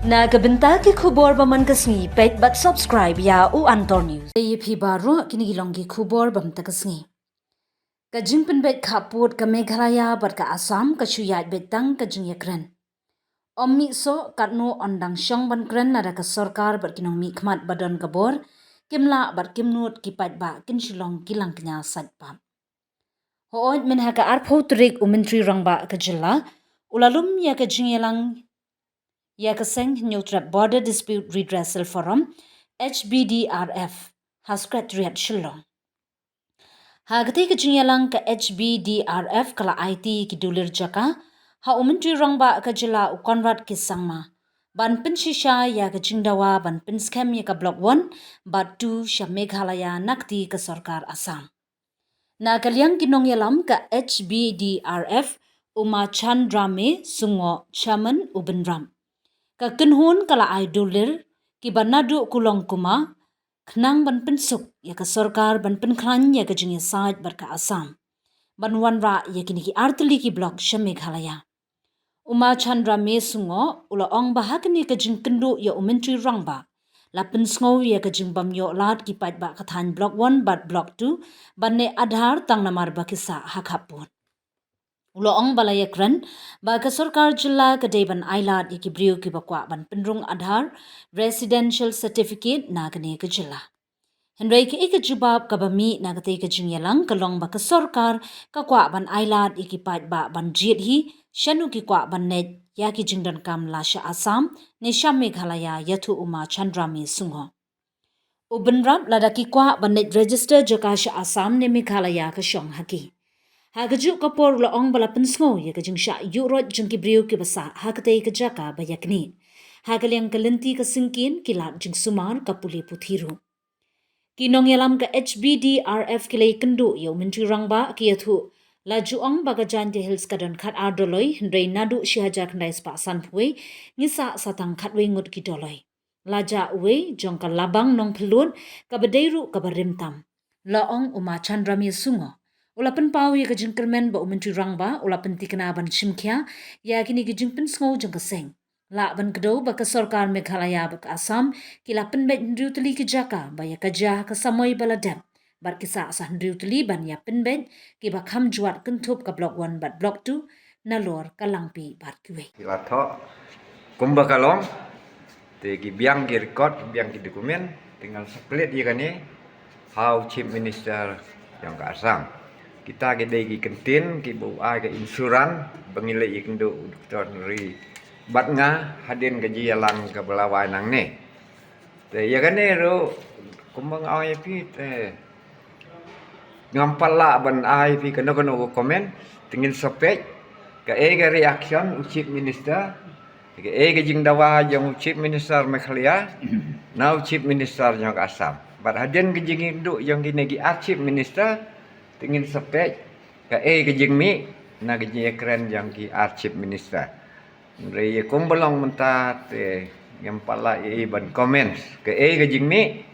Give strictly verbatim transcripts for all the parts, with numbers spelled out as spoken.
Na ka bynta ki khubor ba man ka sngi, peit bad subscribe ïa U Antor News. Ïa phi baroh, kine ki long ki khubor ba mynta ka sngi. Ka jingpynbeit khappud ka Meghalaya bad ka Assam ka shu ïaid beit tang ka jingïakren. Ym mih soh katno yn dang shong ban kren lada ka sorkar bad ki nongmihkhmat ba don ka bor kim lah bad kim nud, ki paidbah kin shu long ki langkñia sait pap. Hooid, mynha ka arphew tarik u Myntri Rangbah ka jylla u la lum ïa ka jingïalang ïa ka seng Hynñiewtrep Border Dispute Redressal Forum, H B D R F, ha Secretariat Shillong. Ha katei ka jingïalang, ka H B D R F ka la aiti ki dulir jaka ha u Myntri Rangbah ka jylla u Conrad K Sangma ban pynshisha ïa ka jingdawa ban pynskhem ïa ka Block One bad Two sha Meghalaya na kti ka sorkar Assam. Na ka liang ki nongïalam ka H B D R F, u Ma Chandrame Sungoh, Chairman, u bynrap. Ka kynhun ka la ai dulir kiba naduh kulong kuma khnang ban pynsuk ïa ka sorkar ban pynkhlaiñ ïa ka jingïasaid bad ka Assam ban wanrah ïa kine ki artylli ki block sha Meghalaya. U Ma Chandrame Sungoh u la ong ba ha kane ka jingkynduh ïa u Myntri Rangbah la pynsngew ïa ka jingbym ïoh lad ki paidbah ka thaiñ Block One bad Block Two ban leh Aadhaar tang namar ba ki sah ha khappud. U la ong ba la ïakren ba ka sorkar jylla ka dei ban ailad ïa ki briew kiba kwah ban pynrung Aadhaar residential certificate na kane ka jylla. Hynrei kaei ka jubab kaba mih na katei ka jingïalang ka long ba ka sorkar ka kwah ban ailad ïa ki paidbah ban jied hi shano ki kwah ban leit ïa ki jingdonkam, la sha Assam ne sha Meghalaya, ïathuh u Ma Chandrame Sungoh. U bynrap, lada ki kwah ban leit register jaka sha Assam ne Meghalaya, ka shong ha ki. Ha kajuh ka por u la ong ba la pynsngew ïa ka jingshah ïuhroit jong ki briew kiba sah ha katei ka jaka ba ïaknieh. Ha ka liang ka lynti ka syngkien, ki lad jingsumar, ka pule puthi ruh. Ki nongïalam ka H B D R F ki la ïakynduh ïa u Myntri Rangbah, ki ïathuh la ju ong ba ka Jaintia Hills ka don khatar doloi, hynrei naduh shi hajar khyndai spah sanphew wei ngi sah sa tang khatwei ngut ki doloi. La jah uwei jong ka Labang Nongphyllud kaba dei ruh kaba rim tam, la ong u Ma Chandrame Sungoh. U la pynpaw ïa ka jingkyrmen ba u Myntri Rangbah u la pynthikna ban shimkhia ïa kine ki jingpynsngew jong ka seng. Lah ban kdew ba ka sorkar Meghalaya bad ka Assam ki la pynbeit hynriew tylli ki jaka ba ïa ka jia ka samoi ba la dep, bad ki sah sa hynriew tylli ban ïa pynbeit kiba kham jwat kynthup ka Block One bad Block Two, Nalor, Kallangpih bad kiwei. Ki la thoh kumba ka long, te ki biang ki record, ki biang ki document, te ngan sa klet ïa kane ha u Chief Minister jong ka Assam. Kita ki dei ki kyntien kiba u ai ka insurance ba ngi leit ïakynduh u Doctor Henry bad nga hadien ka jingïalang kaba la wai nangne. Te ïa kane ruh kumba nga ong ïa phi, te ngam pat lah ban ai phi kano kano ka comment, te ngin sa peit kaei ka reaction u Chief Minister, kaei ka jingdawa jong u Chief Minister Meghalaya na u Chief Minister jong ka Assam. Bad hadien ka jingïakynduh jong kine ki ar Chief Minister, te ngin sa peit kaei ka jingmih na ka jingïakren jong ki ar Chief Minister. Hynrei ïa kumba long mynta te ngam pat lah ïa i ban comment kaei ka jingmih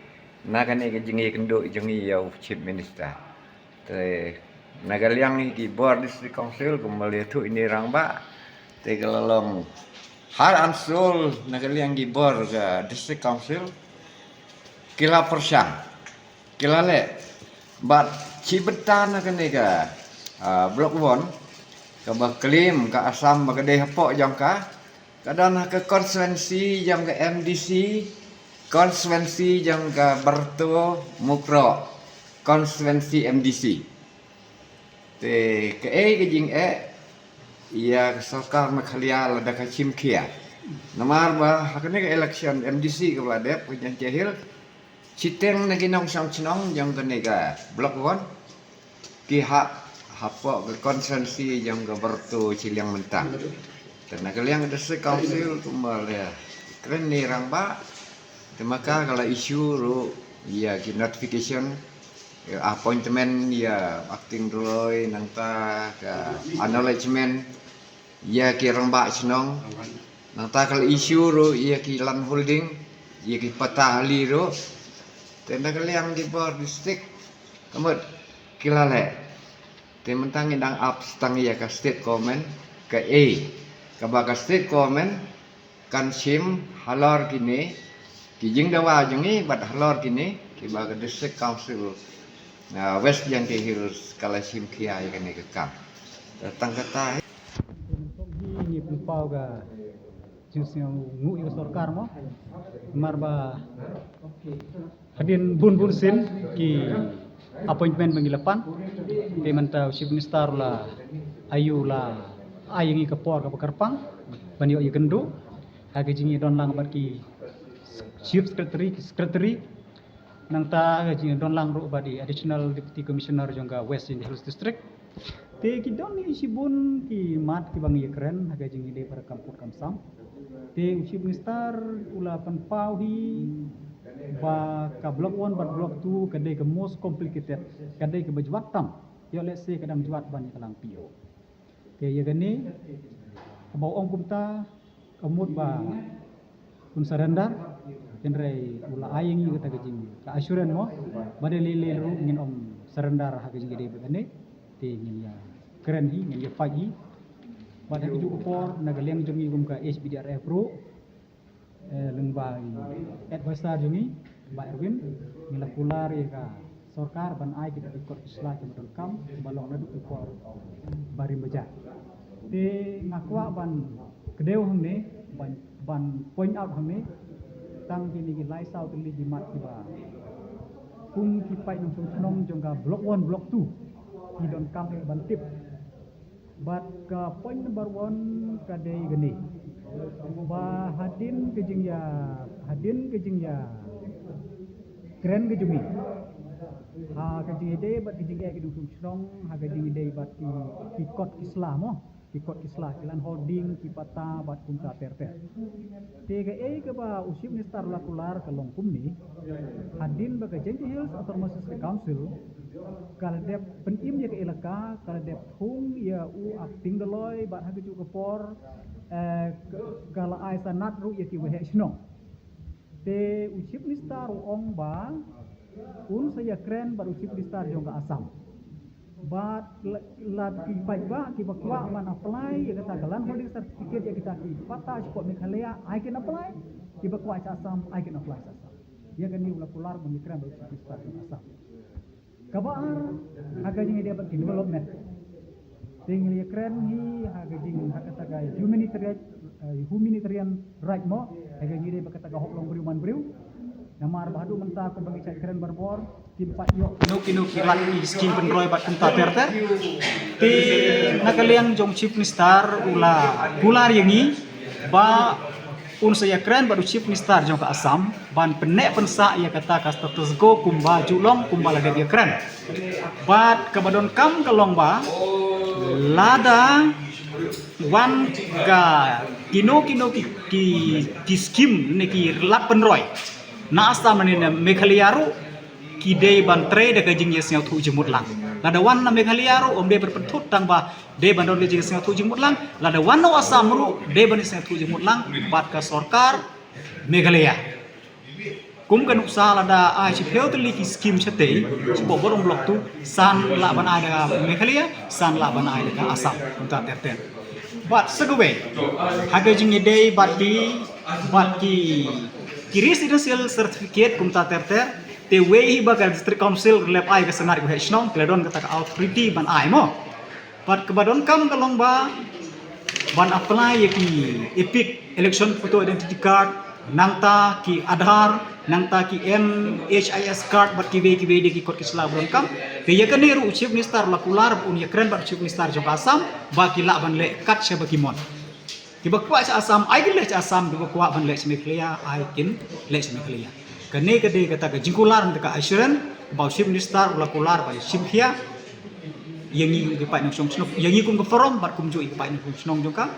na kane ka jingïakynduh jong i ïa u Chief Minister. Te na ka liang ki bor District Council kumba la ïathuh ine i rangbah, te ka la long heart and soul na ka liang ki bor ka District Council ki la pyrshang, ki la leh. Bad shi bynta na kane ka, ah, Block One, kaba claim ka Assam ba ka dei hapoh jong ka, ka don ha ka constituency jong ka M D C, constituency jong ka Barto Mukroh, constituency M D C. Te kaei ka jingeh ïa ka sorkar Meghalaya lada ka shim khia? Namar ba ha kane ka election M D C kaba la dep ka Jaintia Hills, shiteng na ki nongshong shnong jong kane ka Block One ki hap hapoh ka constituency jong ka Barto shiliang mynta. Te na ka liang ka District Council kumba la kren ine i rangbah, te ma ka ka la issue ruh ïa ki notification, ïa appointment ïa acting doloi, nangta ka acknowledgement ïa ki rangbah shnong, nangta ka la issue ruh ïa ki land holding, ïa ki patta ahli ruh. Te na ka liang ki bor district ka mut ki la leh. Te mynta ngi dang ap tang ïa ka state government kaei kaba ka state government kan shim halor kine ki jingdawa jong ngi bad halor kine kiba ka District Council, ah, West Jaintia Hills ka la shim khia ïa kane ka kam. Tang kata hi. Ngi pynpaw ka jingsngewnguh ïa ka sorkar mo. Namar ba hadien bun bun sien ki appointment ba ngi la pan. Te mynta u Chief Minister la ai ïa u la ai ïa ngi ka por kaba kyrpang ban ïoh ïakynduh ha ka jingïadon lang bad ki Chief Secretary, ki Secretary. Nangta ha ka jingïadon lang ruh bad i Additional Deputy Commissioner jong ka West Jaintia Hills District. Te ki don hi shibun ki mat kiba ngi ïakren ha ka jingïadei bad ka kam pud kam sam. Te u Chief Minister u la pynpaw hi ba ka Block One bad Block Two ka dei ka most complicated, ka dei kaba jwat tam. Ïoh lehse ka dang jwat ban ïa ka lang P O. Te ïa kane kaba ong kumta ka mut ba un surrender, hynrei u la ai ïa ngi kata ka jing ka assurance mo, ba dei lei lei ruh ngin ym surrender ha ka jingïadei bad kane. Te ngin ïakren hi, ngin ïa fight hi. Bad ha kajuh ka por na ka liang jong ngi kum ka H P D R F ruh, eh, lyngba i advisor jong ngi Bah Erwin, ngi la kular ïa ka sorkar ban ai kita ki kot ki sla kiba donkam ba long naduh ki por barim bajar. Te nga kwah ban kdew hangne, ban, ban point out hangne tang kine ki lai saw tylli ki mat kiba kum ki paid nongshong shnong jong ka Block One, Block Two ki donkam eh ban tip. Bad ka point number one ka dei kane, ba hadien ka jingïa, hadien ka jingïakren ka jong ngi ha ka jingïadei bad ka jingeh ki nongshong shnong, ha ka jingïadei bad ki, ki kot ki sla mo, ki kot ki sla, ki land holding, ki patta bad kumta ter ter. Te kaei kaba u Chief Minister u la kular ka long kumne: hadien ba ka Jaintia Hills Autonomous District Council ka la dep pynim ïa ka elaka, ka la dep thung ïa u Acting Doloi bad ha kajuh ka por, eh, ka la ai sanad ruh ïa ki waheh shnong. Te u Chief Minister u ong ba un sa ïakren bad u Chief Minister jong ka Assam. Bad la, la ki paidbah kiba kwah ban apply ïa kata ka land holding certificate ïa kita ki patta shapoh Meghalaya, ai kin apply. Kiba kwah sha Assam, ai kin apply sha Assam. Ïa kane u la kular ban ïakren bad u Chief Minister jong ka Assam. Kaba ar, ha ka jingïadei bad ki development, te ngi la ïakren hi ha ka jing, ha kata ka humanitarian, eh, humanitarian right mo, ha ka jingïadei bad kata ka hok long briew man briew. Namar ba haduh mynta kumba ngi shait kren barabor, kim pat ïoh kino kino ki lad ki skim pynroi bad kumta ter ter. Te na ka liang jong Chief Minister u la kular ïa ngi ba un sa ïakren bad u Chief Minister jong ka Assam ban pynneh pynsah ïa kata ka status quo kumba ju long, kumba la dep ïakren. Bad kaba donkam ka long ba lada wan ka kino kino ki, ki, ki skim ne ki lad pynroi na Assam ne na Meghalaya ruh, ki dei ban trei da ka jingïasngewthuh jingmut lang. Lada wan na Meghalaya ruh, ym dei ban pynthut tang ba dei ban don ka jingïasngewthuh jingmut lang. Lada wan na Assam ruh, dei ban ïasngewthuh jingmut lang bad ka sorkar Meghalaya. Kum ka nuksa, lada ai shiphew tylli ki skim shatei shapoh Block One, Block Two, san lah ban ai da ka Meghalaya, san lah ban ai da ka Assam, kumta ter ter. Bad sa kawei, ha ka jingïadei bad ki, bad ki, ki residential certificate kumta ter ter, te wei hi ba ka District Council leh ai ka sanad ïa ki waheh shnong, ki la don kata ka authority ban ai mo. Bad kaba donkam ka long ba ban apply ïa ki EPIC, Election Photo Identity Card, nangta ki Aadhaar, nangta ki M H I S card bad kiwei kiwei de ki kot ki sla ba donkam. Te ïa kane ruh u Chief Minister u la kular ba un ïakren bad u Chief Minister jong ka Assam ba ki lah ban leh kat shaba ki mon. Kiba kwah sha Assam, ai kin leh sha Assam, kiba kwah ban leh sha Meghalaya, ai kin leh sha Meghalaya. Kane ka dei kata ka jingkular, kata ka assurance ba u Chief Minister u la kular ba ïa shim khia ïa ngi kum ki paid nongshong shnong, ïa ngi kum ka forum bad kumjuh ïa ki paid nongshong shnong jong ka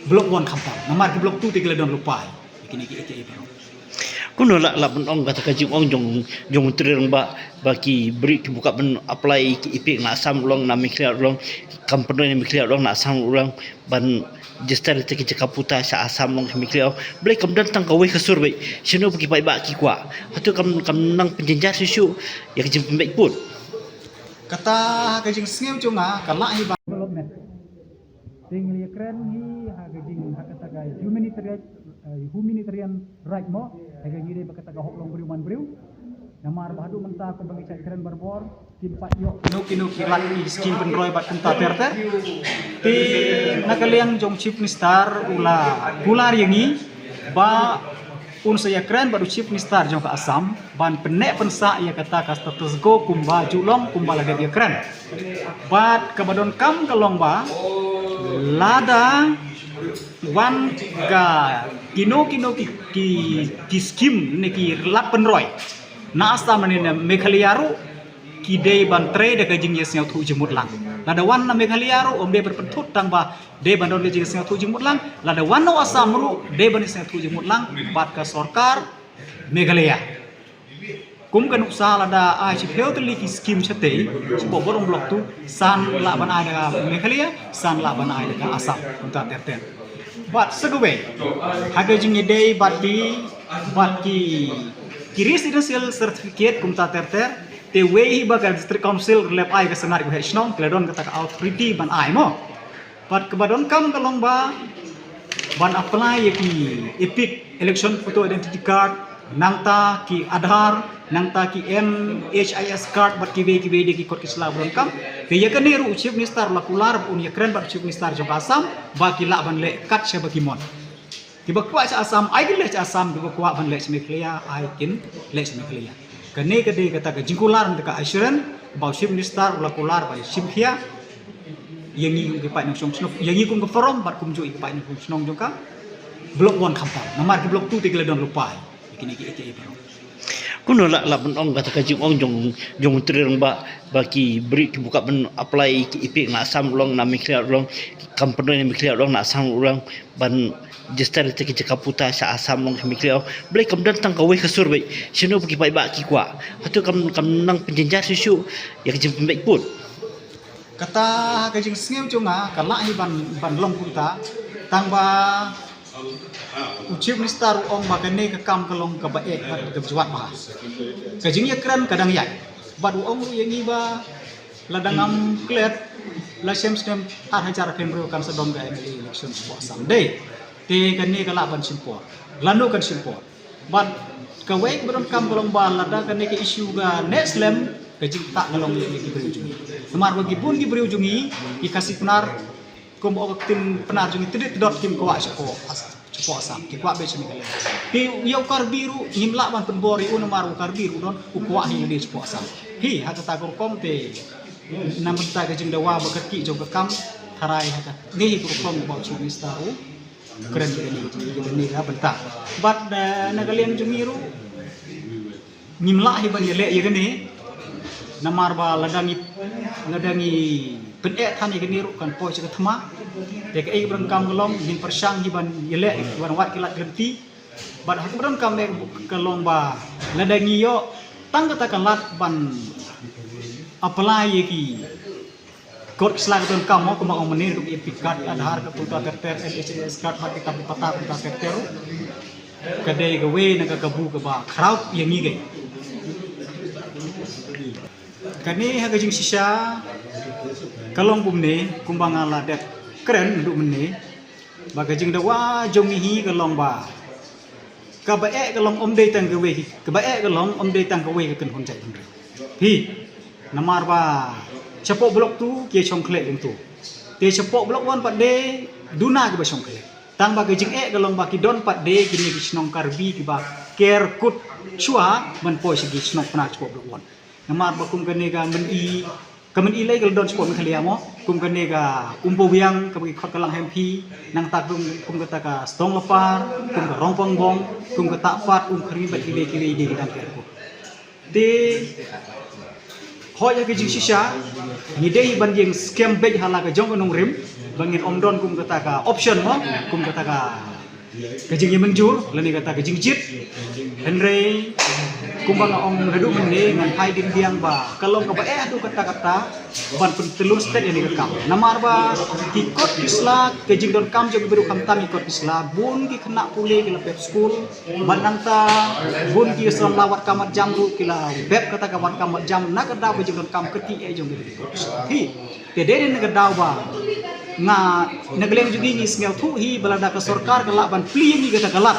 Block One khamtam. Namar ki Block Two te ki la don lypa ïa kine kiei kiei baroh. Kumno lah, lah ban ong kata ka jingong jong, jong u Trai Rangbah ba ki briew ki buka ban apply ki EPIC na Assam ruh long, na Meghalaya ruh long, kam pynroi na Meghalaya ruh long, na Assam ruh long, ban register ïa ki jaka puta sha Assam long, Meghalaya long. Balei kam don tang kawei ka sur beit? Shano ba ki paidbah ki kwah? Hato kam, kam nang pynjynjar shuh shuh ïa ka jingpynbeit pud? Kata ka jingsngew jong nga ka lah hi ba development. Te ngi la ïakren hi ha ka jing, ha kata ka humanitarian, Humanitarian right mo, ha ka jingdei ba kata ka hok long briew man briew. Namar ba haduh mynta kumba ngi shait kren barabor, kim pat ïoh kino kino ki lad ki skim pynroi bad kumta ter ter. Te na ka liang jong Chief Minister u la kular ïa ngi ba un sa ïakren bad u Chief Minister jong ka Assam ban pynneh pynsah ïa kata ka status quo kumba ju long kumba la dep ïakren. Bad kaba donkam ka long ba lada wan ka kino kino ki, ki, ki skim ne ki lad pynroi na Assam ne na Meghalaya ruh ki dei ban trei da ka jingïasngewthuh jingmut lang. Lada wan na Meghalaya ruh ym dei ban pynthut tang ba dei ban don ka jingïasngewthuh jingmut lang. Lada wan na Assam ruh dei ban ïasngewthuh jingmut lang bad ka sorkar Meghalaya. Kum ka nuksa lada ai shiphew tylli ki skim shatei, shapoh Bor Umblok tu, san lah ban ai da ka Meghalaya, san lah ban ai da ka Assam, kumta ter ter. Bad sa kawei, ha ka jingïadei bad ki, bad ki, ki residential certificate kumta ter ter, te wei hi ba ka District Council leh ai ka sanad ka heh shnong, ki la don kata ka authority ban ai mo. Bad kaba donkam ka long ba ban apply ïa ki EPIC, election photo identity card, nangta ki Aadhaar, nangta ki NHIS card bad kiwei kiwei de ki kot ki sla ba donkam. Te ïa kane ruh u Chief Minister la kular ba un ïakren bad u Chief Minister jong ka Assam ba ki lah ban leh kat shaba ki mon. Kiba kwah sha Assam ai kin leh sha Assam, kiba kwah ban leh sha Meghalaya ai kin leh sha Meghalaya. Kane ka dei kata ka jingkular, kata ka assurance ba u Chief Minister u la kular ban shim khia ïa ngi kum ki paid nongshong shnong, ïa ngi kum ka forum bad kumjuh ïa ki paid nongshong shnong jong ka Block One khamtam. Namar ki Block Two te ki la don lypa ïa kine ki eighty-eight baroh. Kumno lah, lah ban ong kata ka jingong jong, jong u Trai Rangbah ba ki briew kiba kwah ban apply ki EPIC na Assam ruh long, na Meghalaya ruh long, kam pynroi na Meghalaya ruh long, na Assam ruh long, ban register ïa ki jaka puta sha Assam ruh long, ha Meghalaya ruh long. Balei kam don tang kawei ka sur beit? Shano ba ki paidbah ki kwah? Hato kam, kam nang pynjynjar shuh shuh ïa ka jingpynbeit vote? Kata ha ka jingsngew jong nga ka lah hi ban, ban long kumta. Tang ba u Chief Minister u ong ba kane ka kam ka long kaba eh bad kaba jwat bha. Ka jingïakren ka dang ïaid. Bad u ong ruh ïa ngi ba lada ngam klet, la shem snem ar hajar arphew hynriew kan sa don ka M L A election shapoh Assam. Dei, te kane ka lah ban shim por. Lano kan shim por? Bad kawei kaba donkam ka long ba lada kane ka issue ka neh slem, ka jingktah ka long ïa ki briew jong ngi. Namar ba ki bun ki briew jong ngi, ki Khasi Pnar, kumba ong ka ktien Pnar jong ngi, tdit tdot kim kwah shapoh As-, shapoh Assam, ki kwah beit sha Meghalaya. Te ïa u Karbi ruh ngim lah ban pynbor ïa u namar u Karbi ruh don u kwah hi lade shapoh Assam. Hi ha kata ka rukom te na bynta ka jingdawa ba ka kti jong ka kam tharai ha kane hi ka rukom ba u Chief Minister u kren ïa kane, ïa kane ka bynta. Bad, eh, na ka liang jong ngi ruh ngim lah hi ban ïaleh ïa kane. Namar ba lada ngi, lada ngi pyneh than ïa kane ruh kan poi sha ka thma. Te kaei kaba donkam ka long ngin pyrshang hi ban ïaleh, ban wad ki lad ki lynti. Bad ha kaba donkam eh ka long ba lada ngi ïoh tang kata ka lad ban apply ïa ki kot ki sla ka donkam mo, kumba ong mynne ruh, EPIC card, Aadhaar card, kumta ter ter, NHIS card bad kitab pata kumta ter ter ruh. Ka dei kawei na ka kabu kaba khraw ïa ngi keiñ. Kane ha ka jingshisha ka long kumne, kumba nga la dep kren naduh mynne, ba ka jingdawa jong ngi hi ka long ba kaba eh ka long ym dei tang kawei, kaba eh ka long ym dei tang kawei ka kynhun jaitbynriew. Hi, namar ba shapoh Block Two ki shong khleh kumto. Te shapoh Block One pat de duna kiba shong khleh. Tang ba ka jingeh ka long ba ki don pat de kine ki shnong Karbi kiba ker kut shuwa ban poi sha ki shnong Pnar shapoh Block One. Namar ba kum kane ka Myni, ka Myni lei ka la don shapoh Meghalaya mo, kum kane ka Umpowiang kaba ki khot ka Langhimphi, nangta kum, kum kata ka Stong Lapar, kum ka Rongpangbong, kum kata pat Umkhyrmi bad kiwei kiwei de ki dang ker kut. Te hooid ha ka jingshisha ngi dei ban ïeng skhem beit ha la ka jong ka nongrim ba ngin ym don kum kata ka option mo, kum kata ka ka jingïamynjur lane kata ka jingjied. Hynrei kumba nga ong naduh mynne ngan phai dien biang ba ka long kaba eh haduh katta katta ban pyntyllun stet ïa kane ka kam. Namar ba ki kot ki sla, ka jingdonkam jong ki briew khamtam ki kot ki sla, bun ki khynnah pule ki la pep skul, bad nangta bun ki sla wad kam wad jam ruh ki la pep kata ka wad kam wad jam na ka daw ba jingdonkam kti eh jong ki kot ki sla. Hi, te dei na ka daw ba Nga, na ka liang jong ngi, ngi sngewthuh hi ba lada ka sorkar ka lah ban plie ïa ngi kata ka lad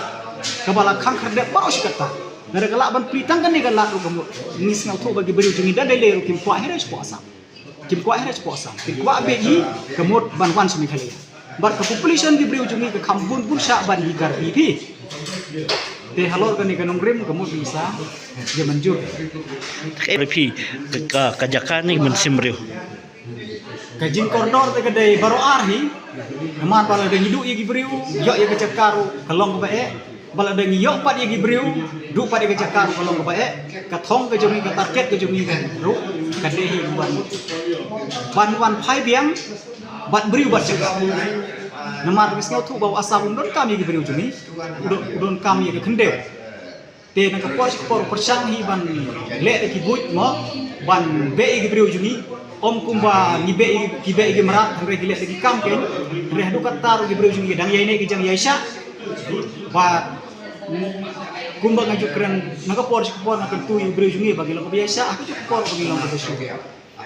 kaba la khang khyrdep baroh shi katta, lada ka lah ban plie tang kane ka lad ruh, ka mut ngi sngewthuh ba ki briew jong ngi da dei lei ruh kim kwah hi re shapoh Assam. Kim kwah hi re shapoh Assam. Kim kwah beit hi, ka mut ban wan sha Meghalaya. Bad ka population ki briew jong ngi ka kham bun bun shah ban hi Karbi hi. Te halor kane ka nongrim, ka mut ngi sa ïa mynjur. Phi, ka, ka, ka jaka ne mynsiem briew? Ka jingkordor te ka dei baroh ar hi. Namar ba lada ngi duh ïa ki briew, ïoh ïa ka jaka ruh ka long kaba eh. Ba lada ngi ïoh pat ïa ki briew, duh pat ïa ka jaka ruh ka long kaba eh. Ka thong ka jong ngi, ka target ka jong ngi ka ruh ka dei hi ban, ban wan phai biang bad briew bad jaka. Namar ngi sngewthuh ba u Assam um donkam ïa ki briew jong ngi, u don, u donkam ïa ka khyndew. Te na ka por sha ka por pyrshang hi ban leh da ki buit mo, ban beh ïa ki briew jong ngi. Ym kumba ngi beh ïa ki, beh ïa ki mrad, hynrei ki leh da ki kam kein. Hynrei haduh katta ruh ki briew jong ngi dang ïaineh ki jong ïaishah. Bad kumba nga ju kren, na ka por sha ka por nga kyntu ïa ki briew jong ngi ba ki long kaba ïaishah, ha ka juh ka por ba ki long kaba shu